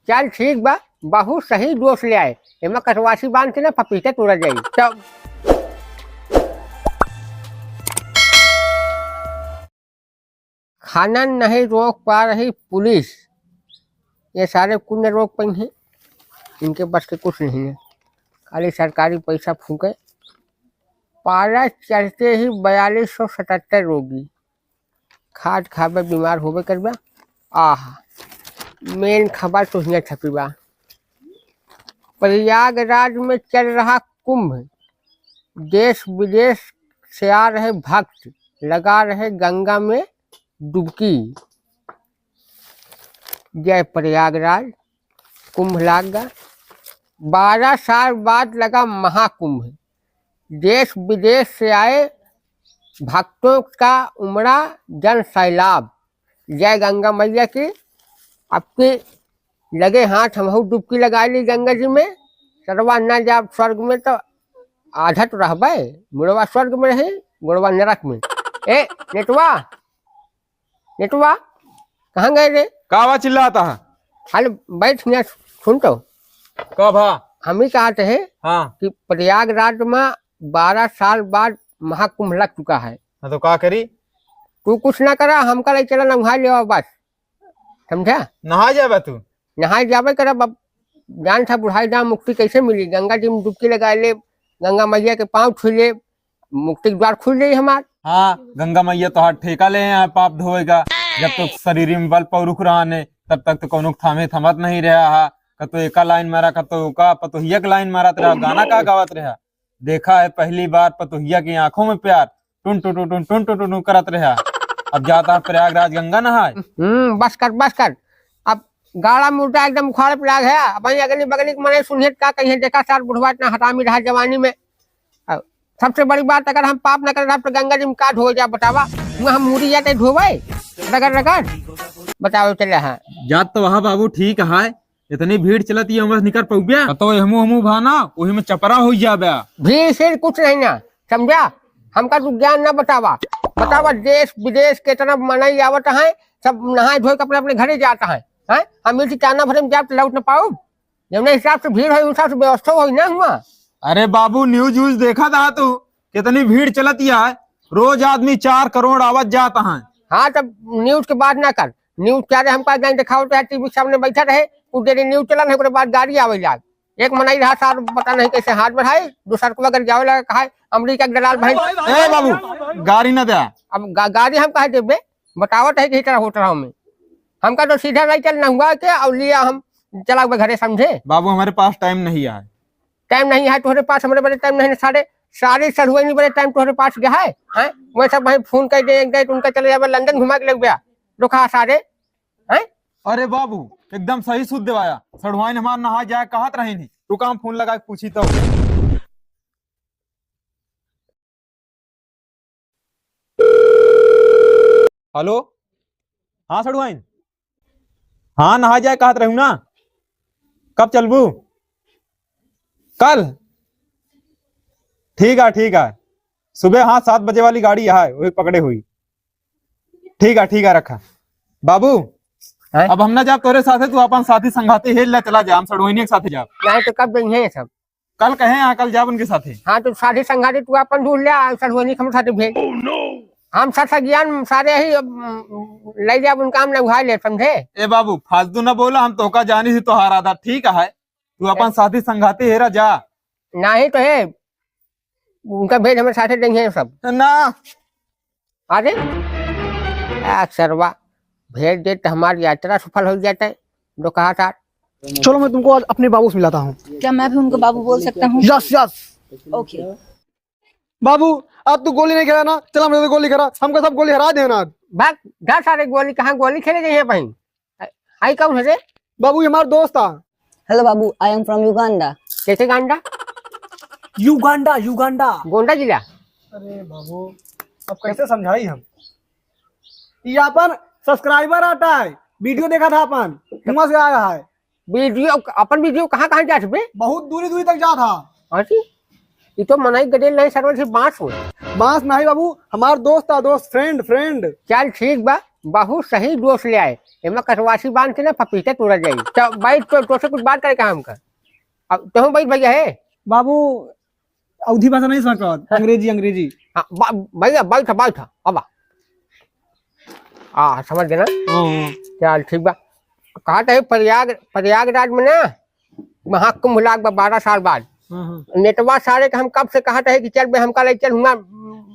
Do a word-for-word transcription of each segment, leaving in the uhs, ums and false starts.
चल ठीक बा, बहुत सही दोस्त ले आए। एमा कटवासी बांध के ना पपीता तोड़ा जाई। तब खाना नहीं रोक पा रही पुलिस, ये सारे कुन रोक पाई हैं, इनके बस के कुछ नहीं है, खाली सरकारी पैसा फूके। पारा चढ़ते ही बयालीस सौ सतहत्तर रोगी, खाट खाबे बीमार होबे करबे। आह, मेन खबर तो हियाँ छपी बा। प्रयागराज में चल रहा कुंभ, देश विदेश से आ रहे भक्त, लगा रहे गंगा में डुबकी। जय प्रयागराज, कुंभ लाग गा। बारह साल बाद लगा महाकुंभ, देश विदेश से आए भक्तों का उमड़ा जन सैलाब। जय गंगा मैया की। आपके लगे हाथ हमहू डुबकी लगा ली गंगा जी में। सरवा ना जाब स्वर्ग में तो आधा तो रहबे, मुड़वा स्वर्ग में रही, गोड़वा नरक में। ए नेटवा, नेटवा, कहाँ गए रे? का बा चिल्लाता है? हाल बैठ हियाँ, सुन तो। का भा? हम ही कहत है हाँ। कि प्रयागराज में बारह साल बाद महाकुंभ लग चुका है। हाँ, तो का करी? तू कुछ ना करा, हमका ले चला नहाए लेवा बस, समझा? नहाए जाबे तू? नहाए जाबे करब। अब जान था बुढ़ाई दाम मुक्ति कैसे मिली? गंगा जी में डुबकी लगा ले, गंगा मैया के पाँव छू ले, मुक्ति के द्वार खुल जाई हमार। हाँ, गंगा मैया तोहार ठेका ले हैं पाप ढोए का। जब तक शरीर में बल पौरुख रहा ने, तब तक तो कौनो थामे थमत नहीं रहा हा। कतो एका लाइन मारा, कतो ओका, पतोहिया के लाइन मारत रहा, गाना का गावत रहा। देखा है पहली बार पतोहिया की आंखों में प्यार, टुन टुन टुन टुन टुन टुन टुन करत रहा। अब जाता है प्रयागराज गंगा नहाए। हम्म, बस कर, बस कर। अब गाड़ा मुर्दा एकदम उखाड़ पे लाग है। अब वहीं अगली बगली के मने सुनिए का कहीं, देखा सार बुढ़वा इतना हरामी रहा जवानी में। अब सबसे बड़ी बात, अगर हम पाप न करे रहब तो गंगा जी में का धोए जाब बतावा? वहाँ हम मुड़ी जाते धोवे, रगड़ रगड़, बताओ चले हाँ। जात तो वहाँ बाबू ठीक है, इतनी भीड़ चलत ये उमस निकर पउब्या? कतो हमू हमू भाना, वही में चपरा हो जाबे। भीड़ से कुछ नहीं ना, समझा? हमका तू ज्ञान ना बतावा। बतावा, देश विदेश के इतना मनई आवत है, सब नहाए धोए के अपने अपने घरे जात है, हैं? हम इसी चाना भरे में जाब तो लौट न पाउब। जौने हिसाब से भीड़ होई, उस हिसाब से व्यवस्था होई ना हुआ। अरे बाबू, न्यूज व्यूज देखा था तू, कितनी भीड़ चलत है, रोज आदमी चार करोड़ आवत जात है। हाँ, तब न्यूज के बात ना कर, न्यूज क्या रहे, हमका नहीं दिखाओ तो टीवी के सामने बैठा रहे, कुछ देर न्यूज चलन है, ओकरे बाद गाड़ी आवे लाग। एक मनई रहा सार, पता नहीं कैसे हाथ बढ़ाई, दूसर को अगर जावे लगा, कहा, "अमरीका के दलाल भाई।" ए बाबू, गाड़ी ना दे। अब गा-, गाड़ी हम कहे देबे, बतावत है कि इस तरह होत रहा हमें। हमका तो सीधा नहीं चलना हुआ के और लिया हम चला गए घरे, समझे? बाबू, हमारे पास टाइम नहीं है। टाइम नहीं है तोहरे पास, हमरे बड़े टाइम नहीं है, सारे, सारे सढ़ुआइनी बड़े टाइम तोहरे पास गया है, हैं? वैसे भाई फोन कर दे, एक दे, उनका चले जावे लंदन घुमा के लग गया, धोखा सारे, हैं? अरे बाबू, एकदम सही सुध देवाया। सढ़ुआइन हमार नहा जाए कहत रही नहीं। रुका, हम फोन लगा के पूछी तो। हेलो, हाँ सढ़ुआइन, हाँ नहा जाए कहत रहू ना, कब चलबू? कल? ठीक है, ठीक है, सुबह हाँ सात बजे वाली गाड़ी है, वही पकड़े हुई। ठीक है, ठीक है, रखा। बाबू, हैं? अब हम ना जाब तोरे साथे, तू अपन साथी संघाती हेर ले चला जा, हम सढ़ुआइनी के साथे जाब। नहीं तो कब जइहे ये सब? कल कहे हाँ, कल जाब उनके साथे। हाँ, तो साथी संघाती तू अपन ढूंढ ले, आ सढ़ुआइनी के हम साथे भेज। हम सब सगियान सारे ही, अब, ले जाब उनका, हम नहाए ले, समझे? ए बाबू, फालतू ना बोला, हम तोहका जानी ही तोहार आदत, ठीक है? तू अपन साथी संघाती हेरा जा। नहीं तो है, उनका भेज, हमारे साथे जइहे सब। ना। अरे, आ सरवा, भेज दे तो हमारी यात्रा सफल हो जाता है। जो कहा था। चलो, मैं तुमको आज अपने बाबू से मिलाता हूँ। क्या मैं भी उनको बाबू बोल सकता हूँ? यस, यस। ओके। बाबू, अब तू गोली नहीं खेला ना, चला मेरे से गोली खेला, हमका सब गोली हरा देना। भाग, जा सारे गोली, कहाँ गोली खेले गए हैं भाई? आई कौन है रे? बाबू, ये हमारा दोस्त था। Hello बाबू, I am from Uganda। कैसे गांडा? युगांडा, युगांडा। गोंडा जिला। अरे बाबू, अब कैसे समझाई हम? ये अपन सब्सक्राइबर आता है, वीडियो देखा था अपन, हुआं से आया है। वीडियो, अपन वीडियो कहाँ कहाँ जात बे? बहुत दूरी दूरी तक जात है। हाँ जी, ये तो मनई गदेल नहीं, सरवन से बांस हो। बांस नहीं बाबू, हमार दोस्त था, दोस्त, फ्रेंड, फ्रेंड। चल ठीक बा, बहुत सही जोश ले आए। एमा कटवासी बांध के ना पपीता तोड़ा जाई। तो भाई, तो, तो से कुछ बात करे का हमका? अब तो हम भाई भैया है। बाबू, अवधी भाषा नहीं समझ पावत। हाँ। अंग्रेजी, अंग्रेजी। हाँ, बा-, भैया, बैठ, बैठ, अब आ। आ, समझ गए ना? हाँ, हाँ। चल, ठीक बा। कहत है, प्रयाग, प्रयागराज में ना महाकुंभ लाग बा बारह साल बाद। हाँ, हाँ। नेटवा सारे के हम कब से कहत है कि चल बे, हमका ले चल, हुआं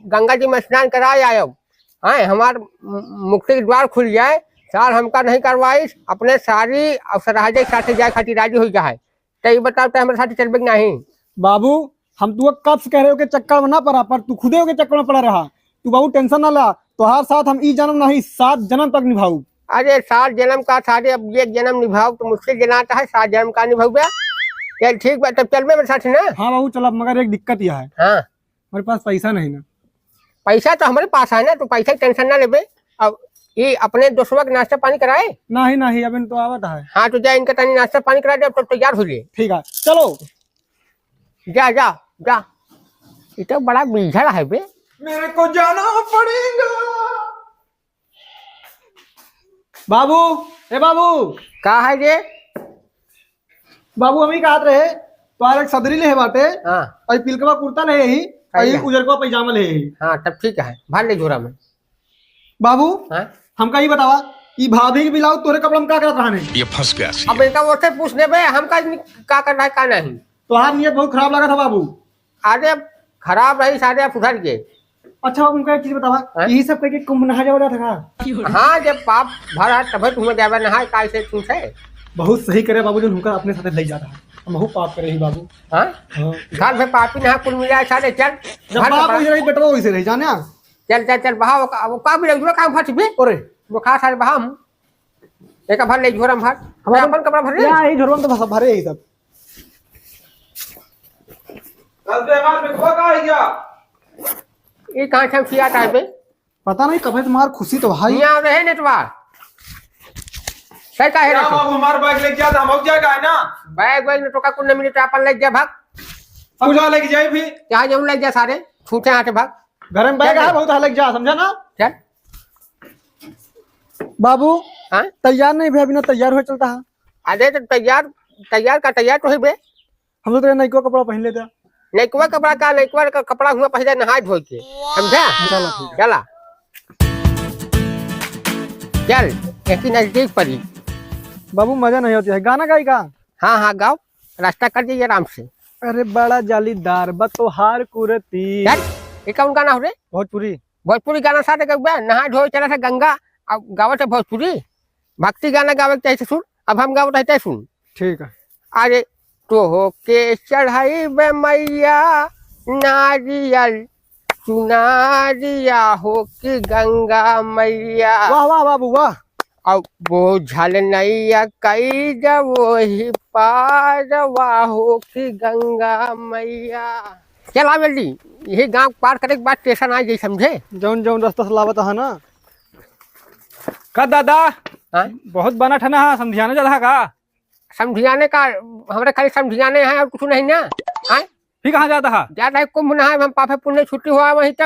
गंगा जी में स्नान कराए आयब। हाँ, हमार मुक्ति के द्वार खुल जाए, सार हमका नहीं करवाइस, अपने सारी और सरहजे के साथे जाए खातिर राजी हो जाए। तो ये बताओ, तो हमारे साथ चलबे कि नहीं? बाबू, हम तू कब से कह रहे हो कि चक्कर में ना पड़ा, पर तू खुदे हो के चक्कर में पड़ा रहा। तू बाबू टेंशन ना ला, तोहार साथ हम ई जन्म नहीं, सात जन्म तक निभाऊ। अरे, सात जन्म का सारे, अब एक जन्म निभाओ तो मुश्किल जनाता है, सात जन्म का निभाऊ बे। चल ठीक बा, तब चल बे मेरे साथ ना। हाँ बाबू, चल, अब मगर एक दिक्कत यह है। हाँ। हमारे पास पैसा नहीं ना। पैसा तो हमारे पास है ना, तू पैसा की टेंशन ना लेबे। अब ये अपने दोस्तवा के नाश्ता पानी कराए? नहीं, नहीं, अभी तो आवत है। हाँ, तो जा इनका तनी नाश्ता पानी करा दे, अब तो तैयार हो लिए। ठीक है, चलो। जा, जा, जा। ये तो बड़ा बीझड़ है बे। मेरे को जाना पड़ेगा। बाबू, ए बाबू। का है जे? बाबू, हम ही कहत रहे, तोहार एक सदरी लेहे बाटे, हाँ। और पिलकवा कुर्ता लेहे ही, और सही है। उजरकवा पैजामा लेहे ही। हाँ, तब ठीक है, भर ले झोरा में। बाबू, हाँ? हमका ई बतावा, ई भाभी के ब्लाउज तोहरे कपड़ा में का करत रहने? ये फंस गया सी। अब इनका ओसे पूछ लेबे, हमका इनका का करना है, का नहीं। तोहार नियत बहुत खराब लागत है बाबू। अरे, खराब रही सारे, अब सुधर गए। अच्छा बाबू, हमका एक चीज बतावा, हैं? यही सब करके कुंभ नहा जावा जाता का? हाँ, जब पाप भरा तबे तुम्हें जावे नहाए, का इसे छूछे? बहुत सही करे बाबू, जो उनका अपने साथे ले जाता है। हम बहुत पाप करे ही बाबू। हाँ? हाँ। घर में पापी नहा कुल मिला सारे, चल। जब घर बाप में वही रही, बेटवा वही से रही, जाने आ? चल, चल, चल, बहा, वो का, वो का भी रही, काम फट भी। अरे। वो खा सारे बहा हम। एक भर ले, झोरा में भर। हमारे अपन कपड़ा भर ले। या, यही झोरा में तो बस भरे ही सब। कल से हमारे में खो का है क्या? ये कहाँ से हम सिया टाइप है? पता नहीं कब है तुम्हार खुशी तो भाई। यहाँ रहे नेटवा। सही का है क्या नेटवा? बाबू, हमार बैग लेके जा, हम हो जाएगा, है ना? बैग वैग नेटवा का कुल मिनट अपन लेके जा, भाग। हम जा लेके जाए भी। यहाँ जरूर लेके जा सारे, छूटे हाथे भाग। घर में बैग चल है, ले। बहुत है, लेके जा, समझा ना? चल। बाबू, हाँ? तैयार नहीं भे, अभी ना तैयार हो चलता है। अरे तो तैयार, तैयार का तैयार तो है बे। हम तो तेरे नैको कपड़ा पहन लेता। नैकवा कपड़ा का, नैकवा का कपड़ा हुआ पहले नहाए धोए के, समझा? चलो ठीक है। चला। चल, एक ही नजदीक पड़ी। बाबू, मजा नहीं होती है। गाना गाई का? हाँ, हाँ, गाओ। रास्ता कर दीजिए आराम से। अरे बड़ा जालीदार बा तोहार कुरती। चल, ये कौन गाना हो रे? भोजपुरी। भोजपुरी गाना सारे गउबे, नहा धोए चला था गंगा, अब गावत है भोजपुरी। भक्ति गाना गावे के चाही ससुर, अब हम गावत है तै सुन। ठीक है। अरे, तोहके चढ़ाइबे मैया नारियल चुनारिया हो कि गंगा मैया। वाह, वाह, बाबू, वाह। अब बोझल नैया कई जब वही पार वाह हो कि गंगा मैया। चल आ जल्दी, यही गांव पार करे के बाद स्टेशन आ जाई, समझे? जौन जौन रास्ता से लावत है ना। का दादा? हाँ? बहुत बना ठना है, समधियाने जात है का? समधियाने का, हमरे खाली समधियाने हैं और कुछ नहीं ना। हाँ? फिर कहाँ जात है? जात है कुंभ नहाए, हम पापे पुण्य छुट्टी हुआ वहीं तो,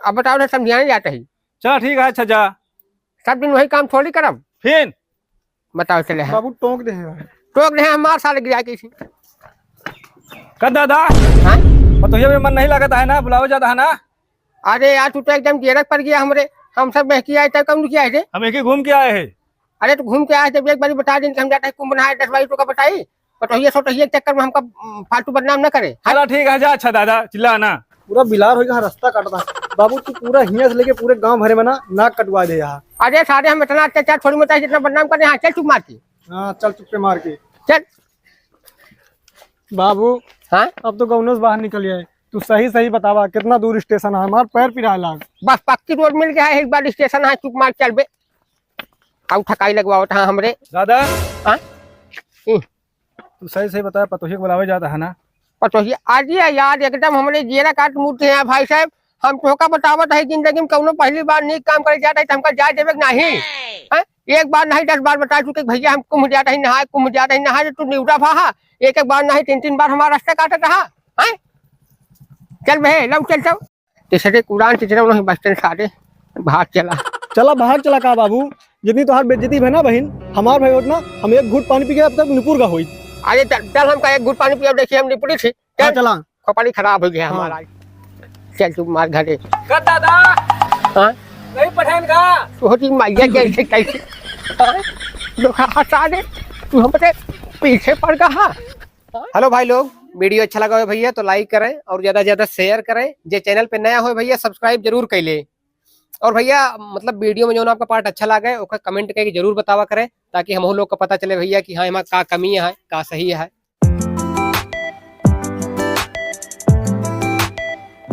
अब बताओ ना, समधियाने जात है। चला ठीक है, अच्छा जा। सब दिन वही काम थोड़ी करब। फिर? बताओ चले हैं। बाबू टोक दे हैं। टोक दे हैं, हम मार साले गिरा के इसी। का दादा? हाँ? पतोहिया में मन नहीं लगता है ना, बुलावे जाता है ना? अरे यार, तू तो एकदम जेरक पर गया हमरे। हम सब बहकी आए, तब कम किया है रे? हम एक ही घूम के आए हैं। अरे, तो घूम के आए, जब एक बारी बता दें कि हम जाते हैं कुंभ नहाए, दस बारी तो का बताई? पतोहिया सोतोहिया के चक्कर में हमका, उम, फालतू बदनाम न करे। चला ठीक है, जा, अच्छा दादा, चिल्ला ना। पूरा बिलार होइगा, रास्ता काटता। बाबू, तू पूरा हियां से लेके पूरे गांव भरे में ना नाक कटवा दे यहाँ। अरे सारे, हम इतना अत्याचार थोड़ी मचाए, जितना बदनाम करे यहाँ। चल चुप मार के। हाँ, चल चुप्पे मार के। चल। बाबू, हाँ? अब तो गौनों से बाहर निकल आए। तू सही सही बतावा, कितना दूर स्टेशन है? हमार पैर पिराए लाग। बस पक्की रोड मिल गया है, एक बार स्टेशन है, चुप मार चल बे। आउ ठकाई लगवावत हाँ हमरे। दादा। हाँ? ई। तू सही सही बता, पतोहिया के बुलावे जाता है ना? पतोहिया, अरे यार, एकदम हमरे जियरा काट मूत है भाई साहब। हम तोहका बतावत है, जिंदगी में कौनो पहली बार नीक काम करे जाता है, तो हमका जाए देवे के नाही। हैं? एक बार नहीं, दस बार बता चुके कि भैया, हम कुंभ जाता ही नहाए, कुंभ जाता ही नहाए, तो तू निउरा भा हा। एक एक बार नहीं, तीन तीन बार हमारा रास्ता काटत रहा। हैं? चल बे, लौट चल, चल। तीसरे कुरान तीसरे उन्होंने बचते सारे भाग चला। चला बाहर चला का बाबू, जितनी तोहार बेइज्जती भय ना बहिन, हमार भय होत ना, हम एक घूंट पानी पी के अब तक निपुर का होई। अरे चल, चल हमका एक घूंट पानी पिया, देखिए हम निपुरी थी। हाँ, चल, चला। खोपड़ी खराब हो गया हाँ। हमारा। चल तू मार घरे। का दादा? हाँ? नहीं पठान का? तू होती मैया कैसे, कैसे? हाँ? धोखा हटा दे, तू हमरे पीछे पड़ गया, हाँ? Hello भाई लोग, video अच्छा लगा हो भैया तो like करें और ज्यादा से ज्यादा share करें। जे channel पे नया हो भैया subscribe जरूर कर ले। और भैया मतलब video में जो आपका part अच्छा लगे ओका comment करके जरूर बतावा करें, ताकि हमहू लोग का पता चले भैया कि हाँ एमा का कमी है, का सही है।